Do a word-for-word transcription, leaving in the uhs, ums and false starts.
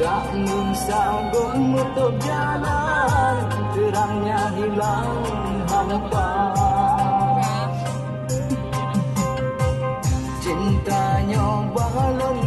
Tak meusaboh meutôb jalan, teurangnya hilang hampa. Cinta nyoe bah lôn